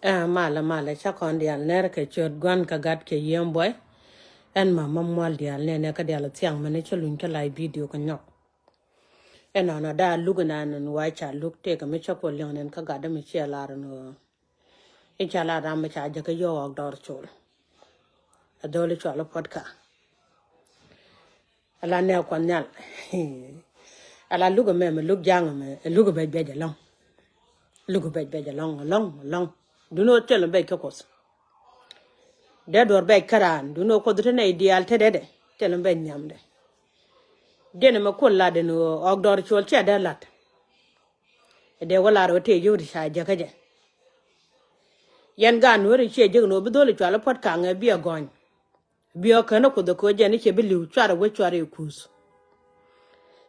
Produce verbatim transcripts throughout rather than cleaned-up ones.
Ɛ malɛ malɛ, ca kɔn diaal nɛr kɛ ciöt Gua̱n kɛ Gat kɛ Yiëë Buɔy. Ɛn ma ma mual diaal nɛnɛ kä diaal thiaŋ mɛn cä luny kä live video kɛ nyɔk. Ɛnɔnɔ da̱a̱ luk inan in wa ca luk tëëkɛ mi cä kuɔ liɛŋ nɛn kä gat dämi ciɛ lar in ɣöö i̱ ca lar ram mi ca jäkä yio̱w ɣɔk dɔɔr col. Ɛ dho̱li cual i̱ puɔ̱t ka. Ala nɛ kuɔth nhial. Ala luk ɛmɛ mɛ luk ja̱a̱ŋ ɛmɛ ɛ luk ɛ bɛc bɛc ɛlɔ̱ŋ. Luk ɛ bɛc bɛc ɛlɔ̱ŋ ɛlɔ̱ŋ ɛlɔ̱ŋ. Duundɛ ɣöö thilɛ bɛc kä kuɔth. Dee duɔ̱ɔ̱r bɛc kä raan duundɛ ɣöö kuɔth te nɛy diaal te dee dee thilɛ bɛc nhiamdɛ. Jɛn ɛmɛ kuɔth lat ɛn ɣöö ɣɔk dɔɔr col ciɛ dee lat. Ɛ dee wä lar ɣöö tëë yio̱w ti ca jäkä jɛ. Yɛn gaat nuääri ciɛ jek ɛn ɣöö bi dho̱li cual i̱ puɔ̱t kaŋɛ biɛ gɔny. Biɛ känä kuoth ɛ köö jɛn i̱ cɛ bi li̱w cuarɛ wec cuarɛ kuuth.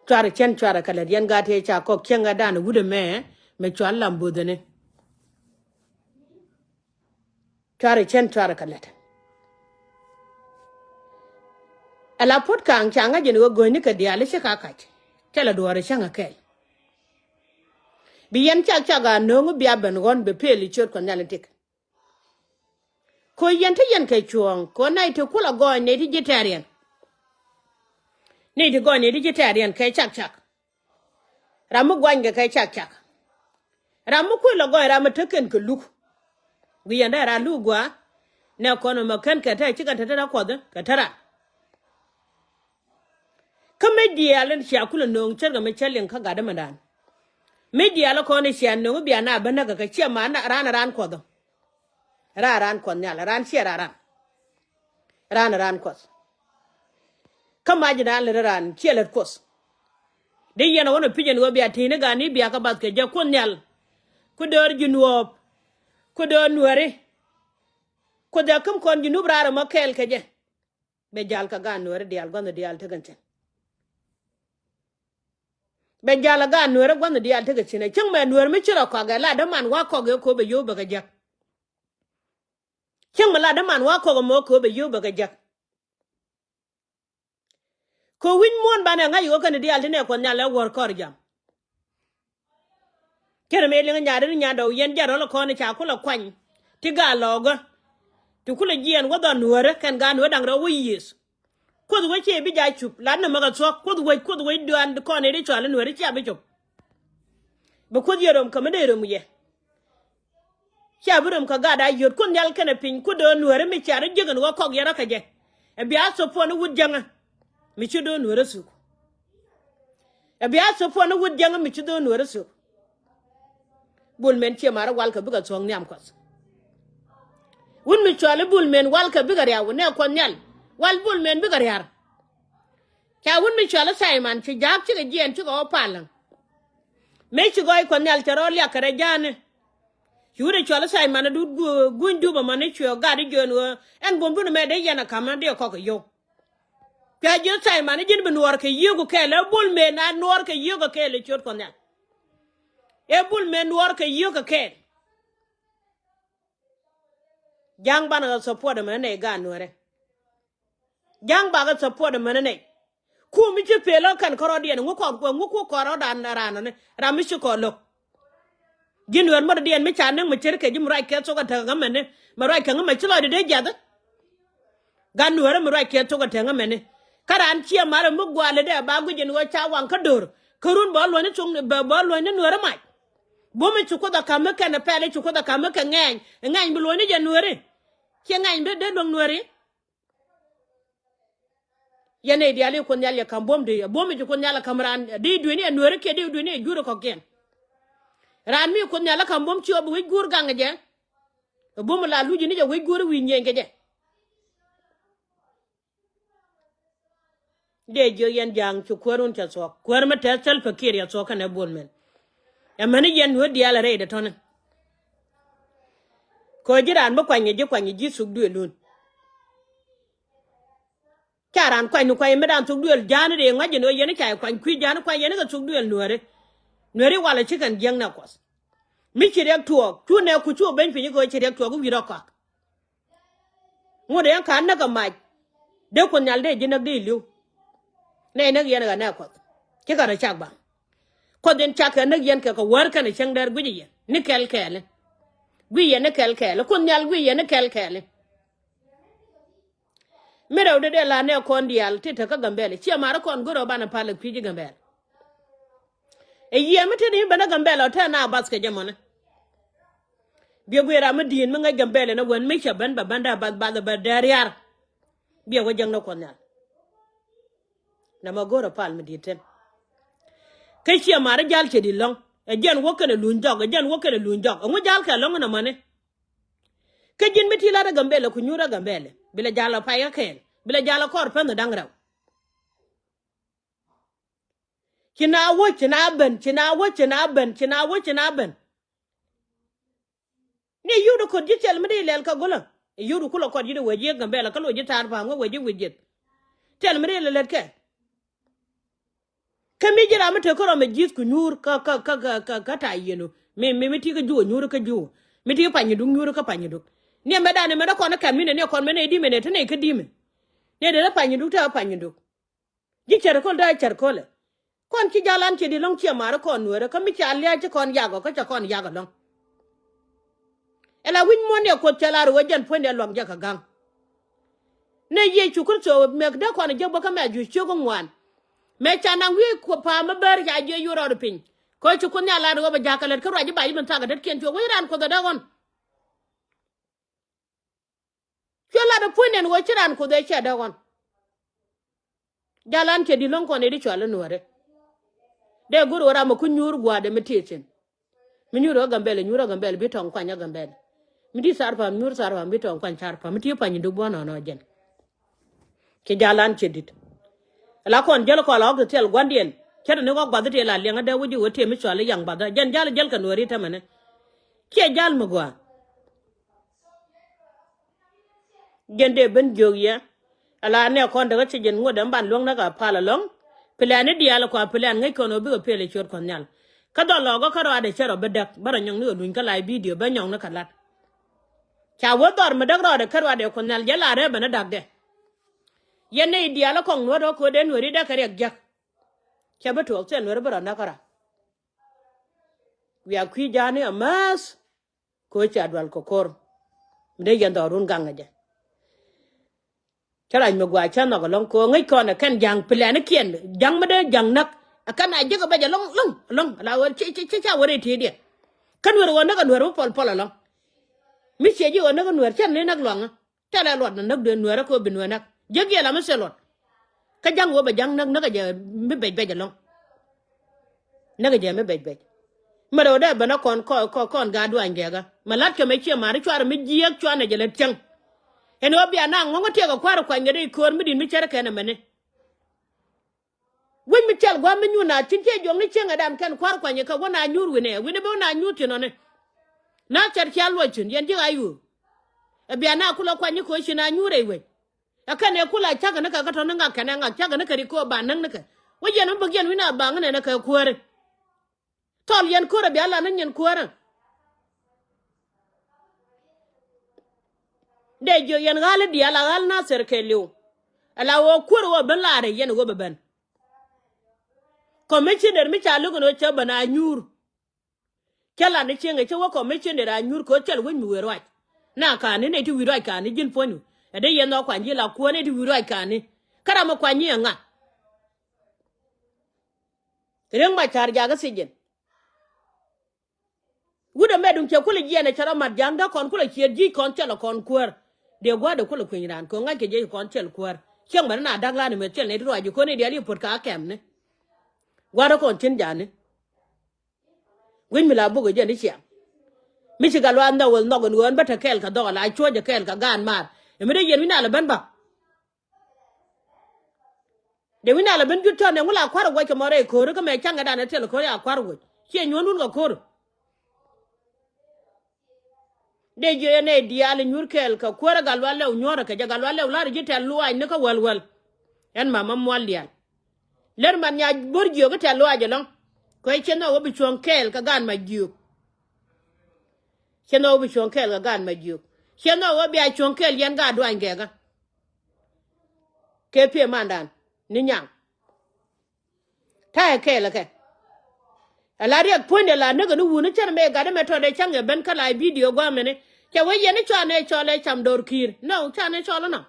Cuarɛ cɛn cuarɛ kɛ lät yɛn gaat tëë ca kɔk cäŋɛ dan wut ɛmɛ mɛ cual lam bo̱thäni. Cuarɛ cɛn cuarɛ kɛ lät. Ala puɔ̱t kaŋ ca ŋa̱c jɛn ɣöö go̱nyni kɛ diaal i̱ ci ka kac. Cɛ lɛ duɔɔr i̱ cäŋ ɛ kɛl. Bi yɛn cak cak a nööŋ i̱ bia ben ɣɔ̱n bɛ pëël i̱ ciöt kuɔth nhial in tik. Kö yɛn te yɛn kɛ cuɔ̱ɔ̱ŋ kö nɛy te kulɛ gɔɔny nɛy ti ji̱ tɛɛriɛn. Nɛy ti gɔɔny nɛy ti ji̱ tɛɛriɛn kɛ cak cak. Ram mi guanykɛ kɛ cak cak. Ram mi kui̱ lɛ gɔɔny ram mi tekɛn kɛ luk. Guic yɛn dee ran luk gua̱a̱. Nɛ kɔn ɛmɔ kɛn kɛ te cikɛ te te rɔ kuɔth kɛ te ran. Kä mi diaal in cia kulɛ nööŋ ce̱tkɛ mi cä liŋ kä gat dämɛndan. Mi diaal in kɔn in cia nööŋ i̱ bia na bä näk kɛ ciɛ ma raan raan kuɔth ɔ. Raan raan kuɔth nhial raan ciɛ raan raan. Raan raan kuɔth. Kä mac in raan lät raan ciɛ lät kuɔth. Di yɛn ɣɔn ɛ pi̱c ɛn ɣöö bia ti̱i̱ni gat ni bia kä bath kɛ jɛ kuoth nhial. Ku döör ji̱ nuɔɔp. Ku döör nuääri. Kuoth ɛ käm kɔn ji̱ nup raar ɛmɔ kɛɛl kɛ jɛ. Bɛ jal kɛ gaat nuääri diaal gua̱nh diaal tekɛ cin. Bɛ jal kɛ gaat nuääri gua̱nh diaal tekɛ cin ɛ cäŋ mɛ nuääri mi ci rɔ kɔak ɛ la däman wa kɔk ɛ kööbɛ yio̱w bɛ kɛ jäk. Cäŋ mɛ la däman wa kɔk ɛ mɔ kööbɛ yio̱w bɛ kɛ jäk. Kɛ wi̱c muɔ̱ɔ̱n banɛ ŋa̱c ɣöö kɛn diaal ti nɛ kuɔth nhial ɛ wäär kɔr jam. Cɛ rɛ mëë liŋ nyaat in nyandɛ ɣöö yɛn jɛn rɔl kɔn ca kulɛ kuany ti gaa lɔɔkä. Ti kulɛ jiɛɛn wä dhɔn nuäärä kɛn gaa nuäärä da̱ŋ rɛw wä yiëëth. Kuoth wec ciɛ bi jac cup lat ni mäk a thuɔ̱k kuoth wec kuoth wec duan kɔn i̱ ri cual in nuäärä cia bi cop. Bi kuoth yɛ rom kä mi dee rom yɛ. Cia bi rom kä gat a yöt kuoth nhial kɛnɛ piny kuoth dee nuäärä mi cia rɔ jiäk in wä kɔk yɛn rɔ kɛ jɛ. Ɛ bia thop puɔn i̱ wut jäŋä mi ci dee nuäärä thuk. Ɛ bia thop puɔn i̱ wut jäŋä mi ci dee nuäärä thuk. Bul men ciɛ marä wal kɛ bikɛ thuɔ̱k nhiam kuɔth. Wut mi cual i̱ bul men wal kɛ bikɛ riaw nɛ kuɔth nhial wal bul men bikɛ riar. Ca wut mi cual i̱ Simon ci jaak cikɛ jiɛɛn cikɛ wä palä. Mëë ci gɔɔy kuɔth nhial cɛ rɔ liak kɛ rɛ ja̱a̱ni. Ci wut i̱ cual i̱ Simon i̱ dut guny dup ɛmɔ ni cuɛ gat i̱ jiön ɣöö ɛn buɔ̱m dun ɛmɛ dee yɛn ɛ ka̱m ɛn dee kɔk i̱ yio̱w. Cuɛ jiöth Simon i̱ ji̱n bi nuɔɔr kɛ yio̱w kɛ kɛɛl ɛ bul mëë na nuɔɔr kɛ yio̱w kɛ kɛɛl i̱ ciöt kuɔth nhial. Ɛ bul mëë nuɔɔr kɛ yio̱w kɛ kɛɛl. Ja̱a̱ŋ banɛ kɛ support ɛmɛnɛ nɛy gaat nuäärɛ. Ja̱a̱ŋ bakɛ support ɛmɛnɛ nɛy. Kum mi ci pëël ɔ kɛn kärɔɔdiɛn ŋu kɔn kuɛ ŋu ku kɔn rɔɔdan ran ɔni ram mi ci kɔn lo̱k. Ji̱ nuäär mɔtdiɛn mi ca näk mi ce̱tkɛ ji̱ mi ruac kɛ thok ɛ tekɛ ŋämɛni mi ruac kɛ ŋämɛ ci lɔcdɛ dee jiath. Gat nuäärä mi ruac kiɛ thok ɛ teŋä mɛni. Kä raan ciɛ marɛ mi gua̱a̱lɛ dee ba guic ɛn ɣöö ca waŋ kä do̱r kä run bä luɔ̱ny ni thok bä luɔ̱ny ni nuäärä mac. Buɔ̱m i̱ ci kuoth ɛ ka̱m mi kɛn ɛ pɛl i̱ ci kuoth ɛ ka̱m mi kɛ ŋɛɛny ɛ ŋɛɛny bi luɔ̱ny ni jɛ nuääri. Ciɛ ŋɛɛny bi dee luäŋ nuääri. Yɛn nɛy diaal i̱ kuoth nhial yɛ ka̱m buɔ̱m di ɛ buɔ̱m i̱ ci kuoth nhial ɛ ka̱m raan di duëëni ɛ nuääri kiɛ di duëëni ɛ juuri kɔ̱kiɛn. Raan mi kuoth nhial ɛ ka̱m buɔ̱m ci ɣɔp i̱ wec guur gaŋ ɛ jɛ. Ɛ buɔ̱m i̱ la luc i̱ ni jɛ wec guur i̱ wi̱i̱ nyieny kɛ jɛ. Dee jiök yɛn ja̱a̱ŋ ci kuäärun cɛ thuɔ̱k kuäär mi tɛth Salva Kiir yɛ thuɔ̱k kɛnɛ Bol Mel. Ɛmäni yɛn nuäär diaal ɛ rɛydɛ tɔ̱ni. Kɛ ɣöö ji̱ raan mi kuany ɛ ji̱ kuany ɛ ji̱ thuk duëël lun. Ca raan kuany ni kuany mi daan thuk duëël ja̱a̱ni dee ŋa̱c ɛn ɣöö yɛn i̱ ca yɛ kuany kui̱ ja̱a̱ni kuany yɛn i̱ kɛ thuk duëël nuääri. Nuääri walɛ ci kɛn jiäknɛ kuɔth. Mi ci riɛk tuɔɔk cu nɛ ku cu ben piny kɛ ɣöö ci riɛk tuɔɔk i̱ wi̱i̱ rɔ kɔak. Ŋot yɛn ka̱n näk kɛ mac. Dee kuoth nhial dee ji̱ näk dee li̱w. Nɛy näk yɛn ɣän nɛ kuɔth. Ci kɛ rɔ cak ba. Kuɔth in cak kɛ näk yɛn kɛ kɛ wäär kɛnɛ cäŋ dɛr guic yɛn ni kɛl kɛɛli. Gui̱i̱ yɛn ni kɛl kɛɛl, Kuoth Nhial gui̱i̱ yɛn ni kɛl kɛɛl. Mi rɛw dee dee la nɛ kɔn diaal ti te kä Gambɛl. Ciɛ marä kɔn go̱rɛ banɛ pal ɛ kui̱ ji̱ Gambɛl. Ɛ yiëë mi tëë ni mi ben ɛ Gambɛl ɔ tɛn a bath kɛ jɛ mɔnɛ. Biɛ guiɛ ram mi di̱i̱n mi ŋäc Gambɛl ɛn ɛ wän mi cɛ ben bɛ ben dee bath bath bɛ dee riaar. Biɛ wä jäŋ ni Kuɔth Nhial. Nɛ mɛ go̱rɛ pal mi di̱i̱t tɛn. Kä ciɛ marä jal cɛ di̱t lɔ̱ŋ. Ɛ jɛn wä kɛn ɛ luny jɔk, ɛ jɛn wä kɛn ɛ luny jɔk. Ɛŋu jal kɛ lɔ̱ŋ ɛn ɛ mɔni. Kä ji̱n mi ti lat ɛ Gambɛl ɛ ku nyuur ɛ Gambɛl ɛ. Bi lɛ jal ɛ pay kä kɛɛl. Bi lɛ jal ɛ kɔr pɛn ɛ da̱ŋ rɛw. Ci na wä, ci na ben, ci na wä, ci na ben, ci na wä, ci na ben. Ni yio̱w di ko̱t ji̱ cɛl mi di lɛl kä gulä. Yio̱w di kulɛ kɔt ji̱ di wee ji̱ Gambɛl kä loc ji̱ ta̱a̱r pa̱a̱m kä wee ji̱ wi̱c ji̱th. Cɛl mi di lɛ lɛt kɛ. Kä mi ji̱ ram mi te kä rɔm ɛ ji̱th ku nyuur kä, kä, kä, kä, kä, kä ta̱a̱ yienu. Mi, mi, mi ti kä juɔ nyuur kä juɔ. Mi ti kä pany duk nyuur kä pany duk. Ni ɛmɛ dan ɛmɛ dee kɔn ɛ kɛm mi nɛ ni ɛ kɔn mɛ nɛ di mɛ nɛ te nɛ kä di mɛ. Ni ɛ dee dee pany duk te ɛ pany duk. Ji̱ cär köl dee cär kölɛ. Kɔn ci jalan ci di lɔ̱ŋ ciɛ marä kɔn nueerä kä mi ca lia̱a̱ ci kɔn yak ɔ kä ca kɔn yak ɔ lɔ̱ŋ. Ɛ la wi̱c muɔ̱n yɛ Kuoth cɛ la ruɔ jɛn puɔ̱nydɛ luaŋ jɛ kɛ ga̱ŋ. Nɛ Yecu Kritho mɛk dee kɔn jiäk bä kä mɛ a juc ciök ŋuan. Mɛ ca naŋ wi̱i̱ Kuoth pa̱a̱m mi bär ca jiɛ yuɔr rɔɔd piny. Kä ci Kuoth Nhial la ruɔ bɛ ja̱a̱k kɛ lät kä ruac ji̱ bac min thak kɛ tet kiɛn cuɔ wec raan Kuoth ɛ dee ɣɔn. Cuɛ lat ɛ puɔ̱ny nɛn ɣöö ci raan Kuoth ɛ cɛ dee ɣɔn. Jalan cɛ di̱t lɔ̱ŋ kɔn ɛ di cual i̱ nuäärɛ. Dee go̱r ɣöö ram ɛ ku nyuur gua̱a̱dɛ mi tëë thi̱n. Mi nyuur ɣä Gambɛl, nyuur ɣä Gambɛl bi tɔŋ kuany ɣä Gambɛl. Mi ti thar pa̱a̱m, nyuur thar pa̱a̱m bi tɔŋ kuany thar pa̱a̱m. Mi ti pa̱ny duk buɔ̱n nɔnɔ jɛn. Ci jalan cɛ di̱t. La kɔn jäl kɔn la ɣɔk ti thil gua̱ndiɛn. Cä ti ni ɣɔk bath ti la liɛŋ ɣä dee wi̱c i̱ ɣöö tiɛ mi cual i̱ yaŋ bath ɣä. Jɛn jal jäl kɛ nuääri tämɛni. Ciɛ jal mi gua̱a̱. Jɛn dee ben jiök yɛ. Ala nɛ kɔn däkä ci jɛn ŋuɔ̱t ɛn ban luäŋ näk a pal ɛlɔ̱ŋ. Pilɛn ni diaal kua pilɛn ŋäc kɔn ɣöö bikɛ pɛl ɛ ciöt Kuɔth Nhial. Kä dhɔl lɔɔkä kä rɔadɛ cɛ rɔ bi däk bä rɔ nyɔŋni ɣä luny kä la i̱ bidio bä nyɔŋni kɛ lat. Ca wä dhɔr mi däk rɔadɛ kä rɔadɛ Kuɔth Nhial jɛ la rɛɛ ben ni dakdɛ. Yɛn nɛy diaal ɛ kɔŋ nuɔ̱t ɣä kööt ɛ nuääri däk kɛ riɛk jiäk. Cɛ bi tuɔɔk thil nuääri bi rɔ näk kä rɔ. Wiaa kui̱ ja̱a̱ni amäth. Kɛ ɣöö ca dual kɛ ko̱r. Mi dee yɛn dhɔrun gaŋ ɛ jɛ. Cä rac mi gua̱a̱ cä nhɔk ɛlɔ̱ŋ kɛ ɣöö ŋäc kɔn ɛ kɛn ja̱ŋ pilɛnikiɛn ja̱ŋ mi dee ja̱ŋ näk. Ɛ kɛn a jiäk ɛ bɛc ɛlɔ̱ŋ ɛlɔ̱ŋ ɛlɔ̱ŋ la ɣöö ci ci ci ca wä rɛy ti̱i̱diɛn. Kä nuɛr ɣöö näk ɛ nuɛr mi pɔl pɔl ɛlɔ̱ŋ. Mi ciɛ ji̱ ɣöö näk ɛ nuɛr cä ni näk luaŋä. Tɛlɛ luɔt ni näk duee nuɛɛrä kɛ ɣöö bi nuɛɛ näk. Jiäk yɛ la mi thil luɔt. Kä ja̱ŋ ɣöö bɛ ja̱ŋ näk näk ɛ jɛ mi bɛc bɛc ɛlɔ̱ŋ. Näk ɛ jɛ mi bɛc bɛc. Mɛ rɛw dee ben ɛ kɔn kɔn kɔn gaat duany gɛɛkä. Mɛ la̱t kɛ mɛ ciɛ ma̱a̱ri cuarɛ mi jiääk cuanɛ jɛ lät cäŋ. Ɛn ɣöö bia na ŋɔ̱ŋä tiɛɛk ɛ kua̱r ɛ kuany kɛ dee ko̱o̱r mi di̱t mi cärɛ kɛn ɛmɛni. Wec mi cɛl gua̱a̱m mi nyuun na cin ciɛ juɔ̱ŋni cieŋɛ dan kɛn kua̱r kuanyɛ kɛ wä na nyuur wi̱nɛ wi̱nɛ bi wä na nyuur thi̱n ɔni. Na cɛr cia luɔc thi̱n yɛn ji̱ ɣa̱c ɣöö. Ɛ bia na kulɛ kuanyɛ kɛ wä ci na nyuur rɛy wec. Ɛ kɛn ɛ kulɛ cakɛ ni kɛ kä tɔ̱ni ŋak kɛn ɛ ŋak cakɛ ni kɛ ri kɛ wä ba näk ni kɛ. Wä yɛn mi bäk yɛn wi̱n a baŋ ni nɛn ɛ kɛ kuääri. Thɔl yɛn ko̱rɛ bia la ni nyin kuäärä. Dee jiök yɛn ɣa̱l i̱ diaal a ɣa̱l Nathir kɛɛliw. Ala ɣöö kuäär ɣöö ben laarɛ yɛn ɣöö bɛ ben. Commissioner mi ca lo̱k ɛn ɣöö cä ben a nyuur. Cä lat ni cieŋ ɛ cä wä commissioner a nyuur kɛ ɣöö thil wec mi wëë ruac. Na ka̱n ni nɛy ti wi̱i̱ ruac ka̱n ni ji̱n puɔ̱nydu. Ɛ dee yɛn nhɔk kuany ji̱ la kuäär nɛy ti wi̱i̱ ruac ka̱n ni. Kä ram mi kuany ni ɛ ŋa? Riek Machar jakä thiec jɛn. Wut ɛmɛ duŋ cɛ kulɛ jiɛɛn ɛ cɛ rɔ mat ja̱a̱ŋ däk kɔn kulɛ ciɛɛt ji̱ kɔn cɛl ɛ kɔn kuäär. Dee gua̱a̱r dee kulɛ kui̱ny raan kɛ ŋa̱c kɛ jiɛc kɔn cɛl kuäär. Ciɛŋ mɛn na da̱k lan ɛmɛ thil nɛy ti ruac ji̱ ko̱n i̱ diaal i̱ puɔ̱t ka kɛm ni. Gua̱a̱r ɛ kɔn thi̱n ja̱a̱ni. Wi̱c mi la buk ɛ jɛn i̱ ciaŋ. Mi ci kɛ luath nhɔk weth nhɔk ɛn ɣöö ɛn bä te kɛɛl kɛ dhɔk ala cuɔ̱c ɛ kɛɛl kɛ gaan maar. Ɛmɛ dee yɛn wi̱c na lɛ ben bä. Dee wi̱n alɛ ben jut cɔn dee ŋu la kua̱r ɛ guɔc kɛ mɔ rɛy ko̱ri kä mɛ ca̱ŋɛ dan ɛ thil ko̱ri a kua̱r ɛ guɔc ciɛ nyuɔ̱n wun kɛ ko̱ri. Dee jiö yɛn ɛ diaal ɛ nyuur kɛɛl kɛ kuäärä gat lual lɛw nyuɔ̱rä kɛ jɛ gat lual lɛw la̱rä ji̱ tɛ̈th luaac ni kä wäl wäl. Ɛn mamä mual diaal. Lär man nya bo̱r jiök i̱ tɛ̈th luaac ɛlɔ̱ŋ. Kuɛ ciɛ nhɔk wä bi cuɔ̱ŋ kɛɛl kɛ gaat mac jiök. Ciɛ nhɔk wä bi cuɔ̱ŋ kɛɛl kɛ gaat mac jiök. Ciɛ nhɔk wä bia cuɔ̱ŋ kɛɛl yɛn gaat duany gɛɛkä. Kɛ piɛ mandan ni nyaŋ. Ta̱yɛ kɛɛl kɛ. Ala riɛk puɔ̱nydɛ la näk ni wuni cän mɛ gat mɛ tɔt ɛ cäŋ ɛ ben kä la bidio guamɛni. Cɛ wee yɛn i̱ cɔal nɛ cɔl ɛ cam dɔɔr ki̱i̱r. No, cɔal nɛ cɔl inɔ.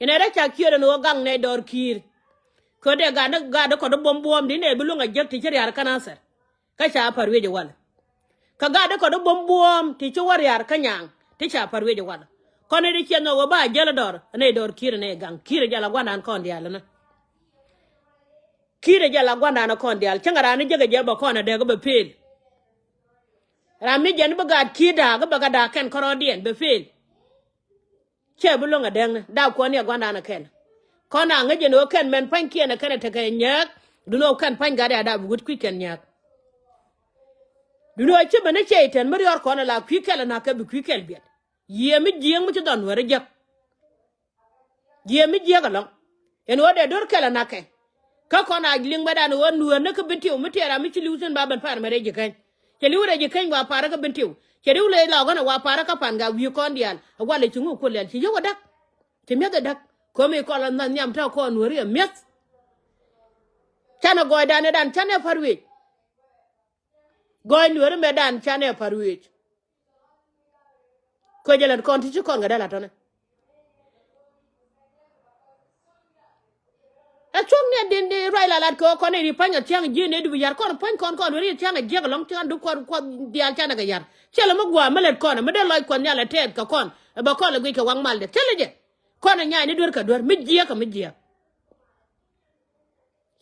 Inɛ rɛ ca kiɛɛr ɛn ɣöö gaŋ nɛ dɔɔr ki̱i̱r. Kötdɛ gat ni gat ni kɔt i̱ buɔ̱m buɔ̱ɔ̱m di nɛ bi luŋ a jek ti ci riaar kä Nathɛr. Kä ca pa̱r wi̱c ɛ wal. Kä gat ni kɔt i̱ buɔ̱m buɔ̱ɔ̱m ti ci wä riaar kä Nyaaŋ ti ca pa̱r wi̱c ɛ wal. Kɔn i̱ di ciɛ nhɔk ɣöö ba jäl dɔɔr nɛ dɔɔr ki̱i̱r nɛ gaŋ ki̱i̱r ɛ jal a gua̱ndan kɔn diaal inä. Ki̱i̱r ɛ jal a gua̱ndan kɔn diaal cäŋ raan ni jek ɛ jɛ bɛ kɔn ɛ dɛk bɛ pëël. Ram mi jɛn bi gaat ki̱i̱r da̱a̱k bɛ kɛ da̱a̱k kɛn kärɔɔdiɛn bɛ pëël. Cɛ bi luäŋ ɛ dɛŋni da̱a̱k kuɔn ni ɛ gua̱ndan ɛ kɛn. Kɔn a ŋäc jɛn ɣöö kɛn mɛn pa̱nykiɛn ɛ kɛn ɛ tekɛ nyääk. Duni ɣöö kɛn pa̱ny gat ɛ a da̱a̱k bi wut kui̱ kɛn nyääk. Duni ɣöö ci ben ni cɛ itɛn mi riɔr kɔn ɛ la kui̱ kɛl ɛ na̱k kɛ bi kui̱ kɛl biɛt. Yiëë mi jiääk mi ci dhɔn nuäär ɛ jek. Jiɛ mi jiäk ɛlɔ̱ŋ. Ɛn ɣöö dee do̱r kɛl ɛ na̱kɛ. Kä kɔn a liŋ mɛtdan ɣöö nuäär ni kä Bentiu mi tɛɛr ram mi ci li̱w thi̱n ba ben pa̱a̱r mɛ rɛy ji̱ keny. Cɛ li̱w rɛy ji̱ keny wa pa̱a̱r kä Bentiu. Cɛ li̱w lɛ lɔɔk ɣän ɛ wa pa̱a̱r kä Pa̱n Gak wi̱i̱ kɔn diaal. Ɛ walɛ ci ŋuk kuɔl lial ci yio̱k ɛ däk. Ci mi̱eth ɛ däk. Ko̱mi kɔn la nhiam tɔ̱ kɔn nuääri ɛ mi̱eth. Canɛ gɔɔydan ɛ dan canɛ pa̱r wi̱i̱c. Gɔɔy nuääri mɛtdan canɛ pa̱r wi̱i̱c. Kö jɛ lät kɔn ti ci kɔn kɛ dee la tɔnɛ. Ɛ cuɔ̱ŋ ni ɛ din di ruac la lat kɛ ɣöö kɔn i̱ ri pa̱ny ɔ thia̱ŋ ji̱ ni dup yar kɔn pa̱ny kɔn kɔn weri thia̱ŋ ɛ jiäk ɛlɔ̱ŋ thia̱ŋ dup kɔn kuɔth diaal canɛ kɛ yar. Cɛ lɛ mi gua̱a̱ mi lät kɔn ɛ mi dee lɔc kuɔth nhial ɛ tɛth kɛ kɔn ɛ bɛ kɔn lɛ guic kɛ waŋ mal dɛ thilɛ jɛ. Kɔn ɛ nyaay ni duer kɛ duer mi jiäk kɛ mi jiäk.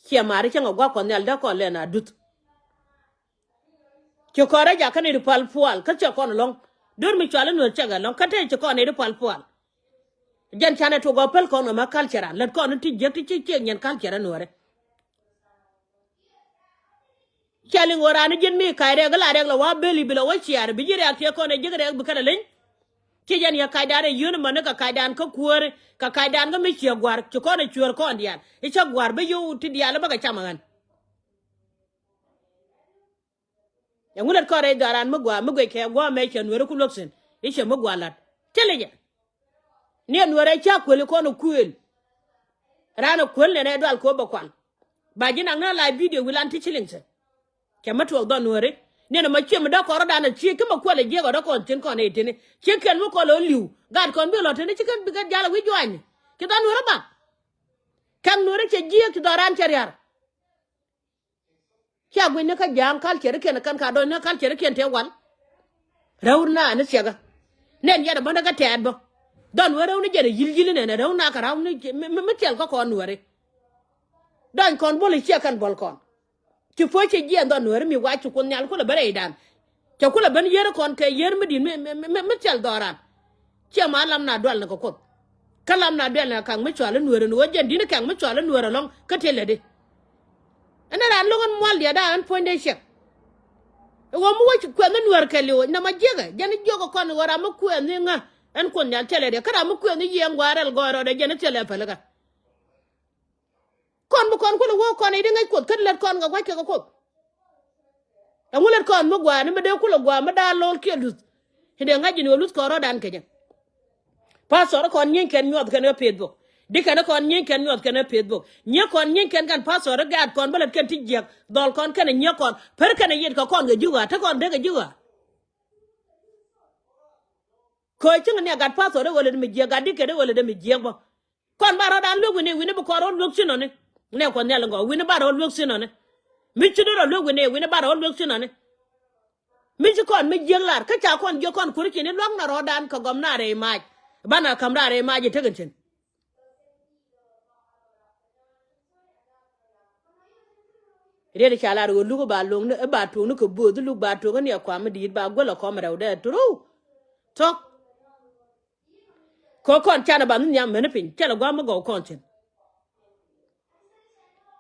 Ciɛ ma̱a̱ri cäŋ ɛ gua̱a̱ kuɔth nhial dee kɔn lɛn a duth. Ci kɔn rɛc jakä ni ri pal pual kä cɛ kɔn lɔ̱ŋ. Dör mi cual i̱ nuɔ̱ɔ̱r cɛ gɛ lɔ̱ŋ kä te ci kɔn ni ri pal pual. Jɛn canɛ tuɔk ɔ päl kɔn ɣä ma culture an lät kɔn ti jiäk ti ci ciek nyɛn culture i̱ nuɔ̱ɔ̱ri. Cɛ liŋ ɣöö raan i̱ ji̱n mi kac rɛɛk i̱ la rɛɛk la wa beli bi la wä ciaar bi ji̱ rɛɛk tiɛ kɔn ɛ jiäk rɛɛk bi kɛn ɛ leny. Ci jɛn yɛ kacdan ɛ yio̱n mani kɛ kacdan kä kuääri kɛ kacdan kä mi ciɛ gua̱a̱r ci kɔn ɛ cuäär kɔn diaal i̱ cä gua̱a̱r bi yio̱w ti diaal i̱ bä kɛ cam ɛ ɣän. Ɛŋu lät kɔn rɛy dhɔaaran mi gua̱a̱ mi guɛc kɛ gua̱a̱ mɛ cɛ nuääri ku luäk thi̱n i̱ cɛ mi gua̱a̱ la̱t. Thilɛ jɛ. Ni ɛ nuäärɛ ca kuël i̱ kɔn ɛ kuël. Raan ɛ kuël nɛnɛ dual kɛ ɣöö bɛ kual. Ba ji̱ naŋ ni la bidio wi̱i̱ lan ti ci liŋ thi̱n. Cɛ mi tuɔɔk dhɔn nuääri. Ni ɛn ɛmɔ ciɛ mi dɔ̱k kɔn rɔ̱dan ɛ ciek kä mɛ kuɛl ɛ jiɛk ɔ dɔ̱k kɔn thi̱n kɔn ɛ i̱ ti̱ni. Ciek kɛn mi kɔl ɛ li̱w. Gaat kɔn bi lɔ ti̱ni ci kɛn bi kɛn jal ɛ wi̱c jua̱a̱nyni. Ci dhɔn nuääri bak. Kɛn nuääri cɛ jiɛk ci dhɔaaran cɛ ria̱r. Cia gui̱ny ni kä ja̱a̱ŋ culture kiɛn kɛn ka dɔ̱ny ni culture kiɛn tëë wal. Räw na ni thiɛkä. Nɛn yɛn a bä ni kä tɛɛt bä. Dhɔn wee räw ni jɛn a yi̱l yi̱l inɛn a räw na kɛ räw ni mi, mi, mi thil kä kɔn nuääri. Dɔny kɔn buɔl i̱ ciɛ kɛn buɔl kɔn. Ci puɔ̱c ci jiɛɛn dhɔn nuääri mi wac ci Kuoth Nhial kulɛ ben rɛydan. Cɛ kulɛ ben yier kɔn kɛ yier mi di̱t mi, mi, mi, mi, mi thil dhɔran. Ciɛ ma lam na dual ni kɛ Kuoth. Kä lam na dual ni kɛ kaŋ mi cual i̱ nuääri ni ɣöö jɛn di̱t ni kɛŋ mi cual i̱ nuääri ɛlɔ̱ŋ kä tël lätdi. Ɛn raan lo̱ŋ ɛn mual diɛ da̱a̱ ɛn puɔ̱nydɛ ciɛk. Ɛ ɣöö mi wä ci kuɛth ni nuäär kɛɛliw nɛmɛ jiäkɛ jɛn jiök ɛ kɔn ɣöö ram mi kuɛth ni ŋä ɛn Kuoth Nhial thilɛ diɛ kä ram mi kuɛth ni yiëë ɛn gua̱a̱r rɛl gɔɔy rɔɔdɛ jɛn thilɛ pälikä. Kɔn bi kɔn kulɛ wä kɔn i̱ di ŋäc Kuoth kä lät kɔn kɛ gua̱c kɛ kɛ Kuoth. Ɛŋu lät kɔn mi gua̱a̱r ni mi dee kulɛ gua̱a̱r mi da̱a̱ lo̱l kiɛ luth. Ci dee ŋa̱c ji̱n ɣöö luth kɔn rɔ̱dan kecä. Pastor kɔn nyieny kɛn nyuɔth kɛn ɣä Facebook. Di kɛn kɔn nyieny kɛn nyuɔth kɛn ɣä Facebook. Nyiek kɔn nyieny kɛn kɛn pastor i̱ gaat kɔn bä lät kɛn ti jiäk. Dhɔl kɔn kɛn ɛ nyiek kɔn. Pär kɛn ɛ yiet kɛ kɔn kɛ ji̱ ɣa̱a̱. Te kɔn dee kɛ ji̱ ɣa̱a̱. Köö cäŋ ni a gat pastor i̱ ɣöö lät mi jiäk, gat di kɛn i̱ ɣöö lät mi jiäk bä. Kɔn ba rɔ̱dan luek wi̱ni, wi̱ni bi kɔn rɔ̱ luek thi̱n ɔni. Nɛ Kuɔth Nhial in gɔaa, wi̱ni ba rɔ̱ luek thi̱n ɔni. Mi ci dee rɔ̱ luek wi̱ni, wi̱ni ba rɔ̱ luek thi̱n ɔni. Mi ci kɔn mi jiäk lar, kä ca kɔn jiäk kɔn kuäär cin i̱ lua̱k na rɔ̱dan kɛ gɔm na rɛy mac. Banɛ ka̱m raan rɛy mac i̱ tekɛ cin. Riet i̱ ca lar ɣöö luk i̱ ba lo̱ŋni, i̱ ba tuɔ̱ŋni kɛ bööth, i̱ luk ba tuɔ̱ŋni ɛ kuam mi di̱i̱t, ba guäl ɛ kɔm rɛwdɛ turu. Thok. Kɛ kɔn canɛ ba ni nhiam meni piny, thilɛ gua̱a̱m mi gɔw kɔn thi̱n.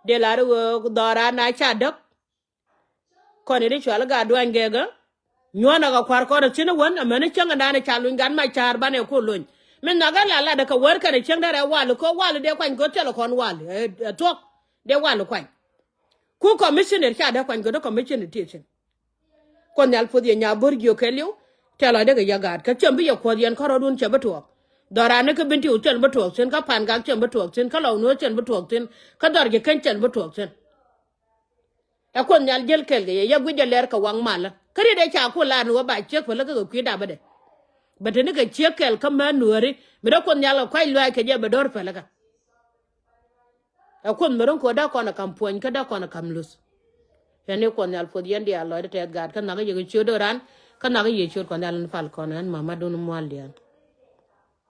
Dee lar i̱ ɣöö dhɔran na ca däk. Kɔn i̱ di cual i̱ gaat duany gɛɛkä. Nyuɔ̱n ɛ kɛ kua̱r kɔn ɛ thi̱n i̱ wän, ɛ meni cäŋ in da̱a̱n i̱ ca luny gat mac ca̱a̱r banɛ ku luny. Min nhɔakɛ la latdɛ kɛ wäär kɛnɛ cäŋ dee rɛy wal i̱ ko̱ wal i̱ dee kuany ko̱ thilɛ kɔn wal, ɛ, ɛ thuɔ̱k. Dee wal i̱ kuany. Ku commissioner ca dee kuany ko̱ dee commissioner ti thi̱n. Kuoth Nhial puɔth yɛ nya bo̱r jiök kɛɛliw. Tɛl lɔcdɛ kɛ yɛ gaat kä cäm bi yɛ kuɔth yɛn kärɔɔdun cɛ bi tuɔɔk. Dhɔrani kä Bentiu cɛn bi tuɔɔk thi̱n, kä Pangak cɛn bi tuɔɔk thi̱n, kä Lɔw Nuɔ̱ɔ̱r cɛn bi tuɔɔk thi̱n, kä dhɔr ji̱ Keny cɛn bi tuɔɔk thi̱n. Ɛ Kuoth Nhial jäl kɛɛl kɛ yɛ, yɛ guic jɛ lɛr kɛ waŋ malä. Kä riet ɛ ca ku lar ni wä ba ciek pälikä kɛ kui̱ dapä dɛ. Bɛ te ni kɛ ciek kɛɛl kä män nuääri mi dee Kuoth Nhial kɛ kuac luaac kɛ jɛ bɛ do̱r pälikä. Ɛ Kuoth mi ro̱ŋ kɛ wä dee kɔn ɛ ka̱m puɔ̱ny kä dee kɔn ɛ ka̱m luth. Yɛn ni Kuoth Nhial puɔth yɛn diaal lɔcdä tɛth gaat kä nhak yɛ kɛ ciöt ran kä nhak yɛ ciöt Kuɔth Nhial in pal kɔn ɣän mamadun mual diaal.